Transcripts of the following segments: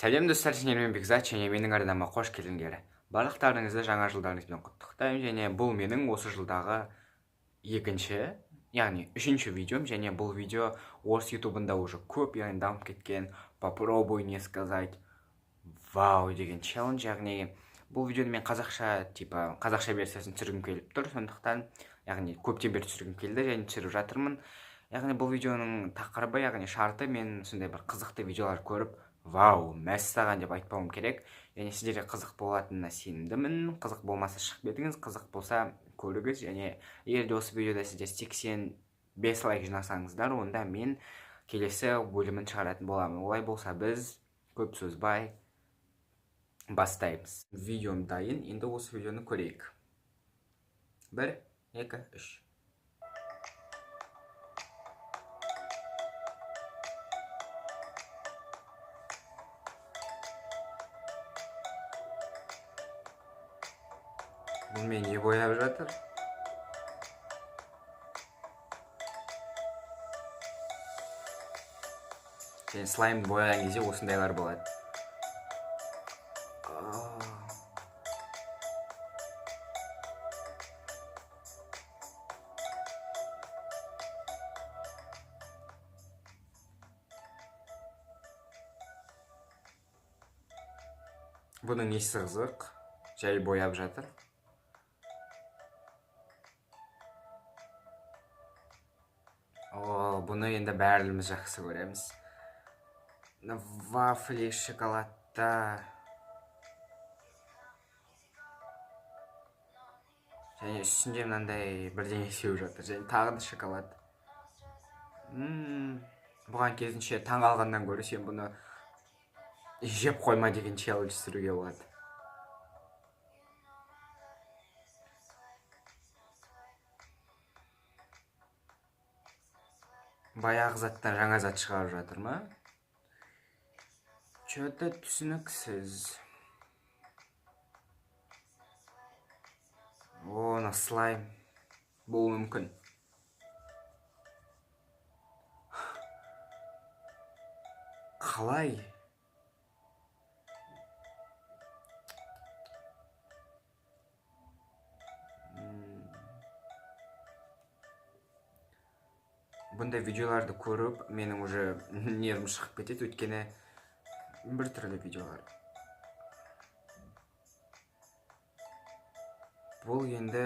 Сәлем, достар! Сендермен Бекзат және менің арнама қош келдіңдер. Барлықтарыңызды жаңа жылдарыңызбен құттықтаймын. Және бұл менің осы жылдағы екінші, яғни үшінші видеом. Және бұл видео орыс ютубында уже көп, яғни дамып кеткен «Попробуй не сказать вау» деген челлендж. Яғни бұл видеоны мен қазақша, типа қазақша версиясын түсіргім келіп тұр, сондықтан, яғни көптен бері түсіргім келді және түсіріп жатырмын. Яғни бұл видеоның тақырыбы, яғни шарты: мен сондай бір қызықты видеолар көріп, «Вау, мәссаған» деп айтпауым керек. Және сіздерге қызық болатынына сенімдімін. Қызық болмаса, шығып кетіңіз, қызық болса, көріңіз. Және егер де осы видеода сіздер 85 лайк жинасаңыздар, онда мен келесі бөлімін шығаратын боламын. Олай болса, біз көп созбай бастаймыз. Видеом дайын, енді осы видеоны көрейік. Бір, екі, үш. Бұл мен не бояп жатыр? Және слаймды бояған кезде осындайлар болады. А. Бұның несі қызық? Жай бояп жатыр. О, бұны енді бәріміз жақсы көреміз. Мына вафли шоколадта және үстінде мынандай бірдеңе сеуіп жатыр және тағы да шоколад. Бұған керісінше таң қалғаннан гөрі, сен бұны жеп қойма деген челлендж түсіруге болады. Баяғы заттан жаңа зат шығарып жатыр ма? Че-то түсініксіз. О, мына слайм болуы мүмкін. Қалай? Бұндай видеоларды көріп, менің уже нервім шығып кетеді, өйткені біртүрлі видеолар. Бұл енді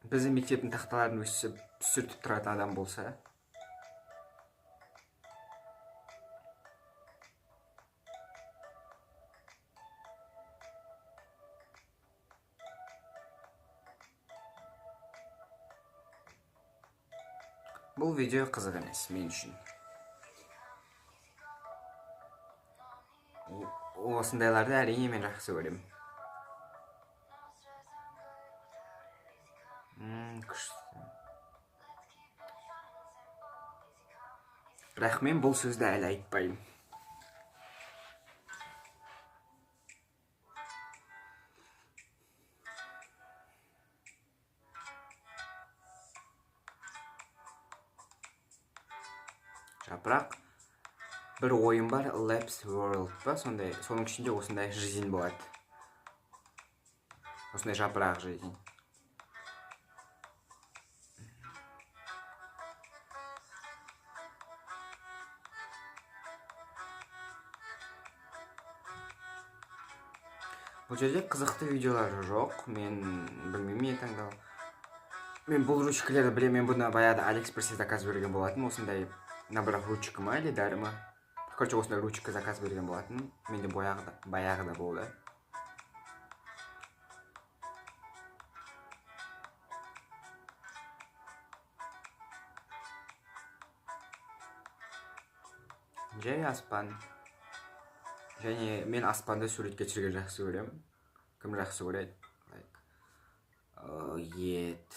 біздің мектептің тақталарын өстіп сүртіп тұратын адам болса. Бұл видео қызық емес мен үшін. Осындайларды, әрине, мен жақсы көремін. Күшті, бірақ мен бұл сөзді әлі айтпаймын. Жапырақ. Бір ойын бар, Labs World па, сондай, соның ішінде осындай жизнь болады, осындай жапырақ жизнь. Бұл жерде қызықты видеолар жоқ, мен білмеймін не таңдау. Мен бұл ручкалерді білемін, мен бұны баяғыда Алиэкспрессте заказ берген болатын. Осындай набір ручка ма или дәрі ма, короче, осындай ручка заказ берген болатын. Менде баяғыда, баяғыда болды. Жай аспан. Және мен аспанды суретке түсірген жақсы көремін. Кім жақсы көреді? Лайк. Ет,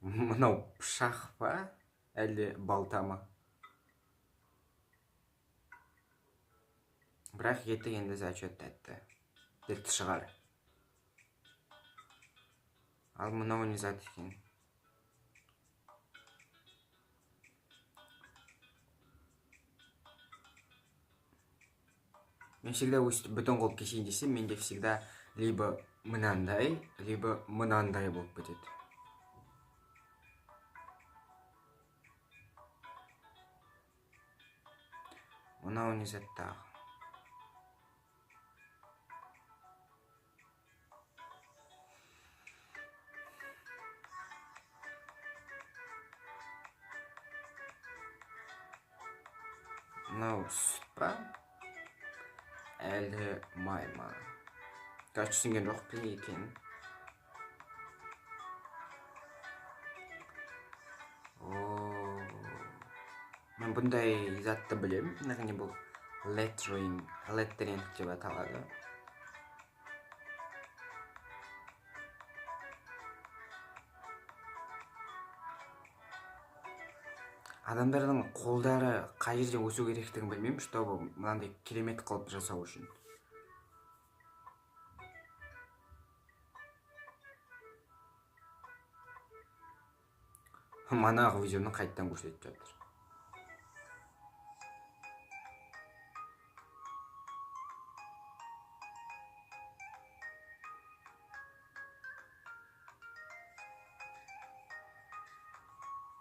мынау пышақ па, әлде балта ма? Бірақ еті енді зачет тәтті, тәтті шығар. Ал мынау не зат екен? Мен всегда өстіп бүтін қылып кесейін десем, менде всегда либо мынандай, либо мынандай болып кетеді. Мынау не зат тағы? Мынау сүт па? Әлде май ма? Короче, түсінген жоқпын не екенін. О, мен бұндай затты білемін. Яғни бұл lettering, lettering деп аталады. Адамдардың қолдары қай жерде өсу керектігін білмеймін, чтобы мынандай керемет қылып жасау үшін. Манағы видеоны қайтадан көрсетіп жатыр.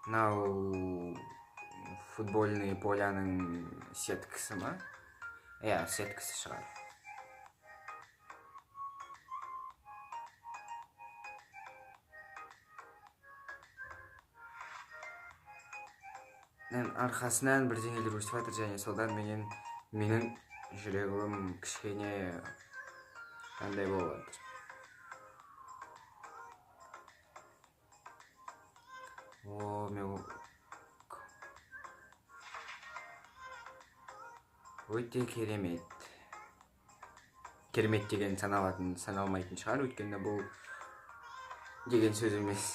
Мынау футбольный поляның сеткасы ма? Иә, сеткасы шығар. Мен арқасынан бірдеңелер өсіп жатыр, және содан менің жүрегім кішкене қандай болып жатыр. О, мен өте керемет. Керемет деген саналатын, саналмайтын шығар, өйткені бұл деген сөз емес.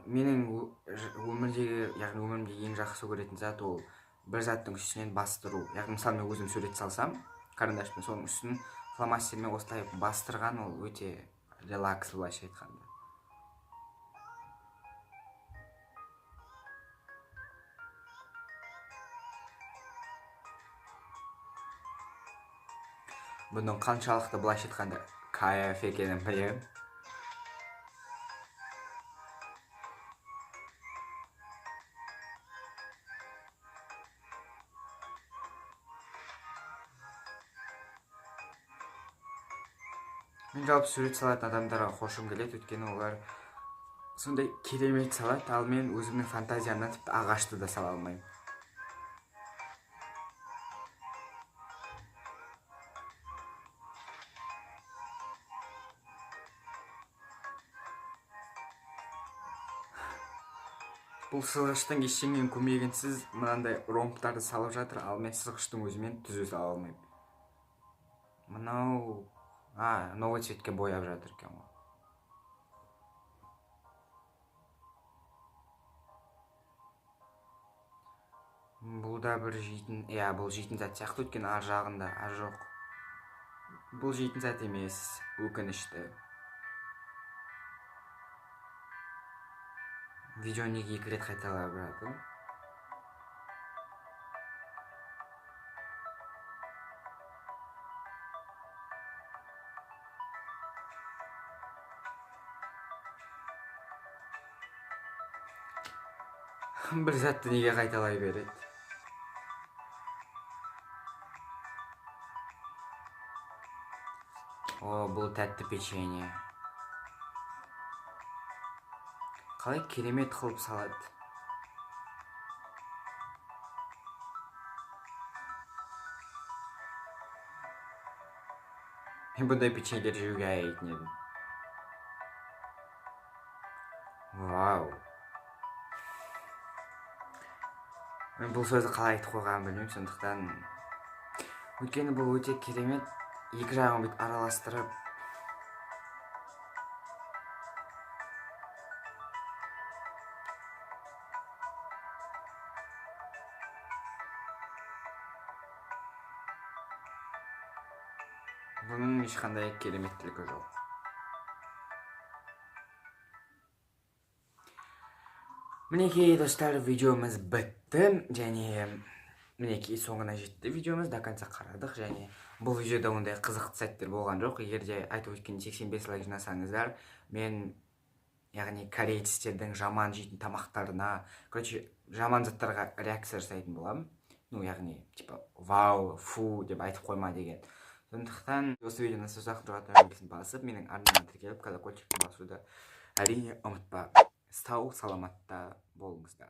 Менің өмірдегі, яғни өмірімде ең жақсы көретін зат ол бір заттың үстінен бастыру. Яғни мысалы мен өзім сурет салсам, карандашпен соның үстін фломастермен осылай бастырған, ол өте релакс, былайша айтқанда. Бұның қаншалықты былайша айтқанда кайф екенін білемін. Мен жалпы сурет салатын адамдарға қошым келеді, өйткені олар сондай керемет салады, ал мен өзімнің фантазиямнан тіпті ағашты да сала алмаймын. Бұл сызғыштың ештеңенің көмегінсіз мынандай ромбтарды салып жатыр, ал мен сызғыштың өзімен түзу сала алмаймын. Мынау, новый цветке бояп жатыр екен ғой. Бұл да бір жейтін, иә, бұл жейтін зат сияқты, өйткені ар жағында, ар жоқ. Бұл жейтін зат емес, өкінішті. Видеоны неге екі рет қайталап жатыр? Бір затты неге қайталай береді? О, бұл тәтті печенье. Қалай керемет қылып салады. Мен бұндай печеньелер жеуге аяйтын едім. Вау. Мен бұл сөзді қалай айтып қойғанымды білмеймін, сондықтан өйткені бұл өте керемет, екі жағын бүйтіп араластырып. Бұның ешқандай кереметтілігі жоқ. Мінекей, достар, видеомыз бітті және, мінекей, соңына жетті видеомыз. До конца қарадық және бұл видеода ондай қызықты сәттер болған жоқ. Егер де айтып өткен 85 лайк жинасаңыздар, мен, яғни, корейцтердің жаман жейтін тамақтарына, короче, жаман заттарға реакция жасайтын боламын. Ну, яғни, типа, «вау», «фу» деп айтып қойма деген. Сондықтан осы видеоны ұзақ тұратын басып, менің арнама тіркеліп, колокольчикті басуды, әрине, ұмытпа. Сау саламатта болыңыздар.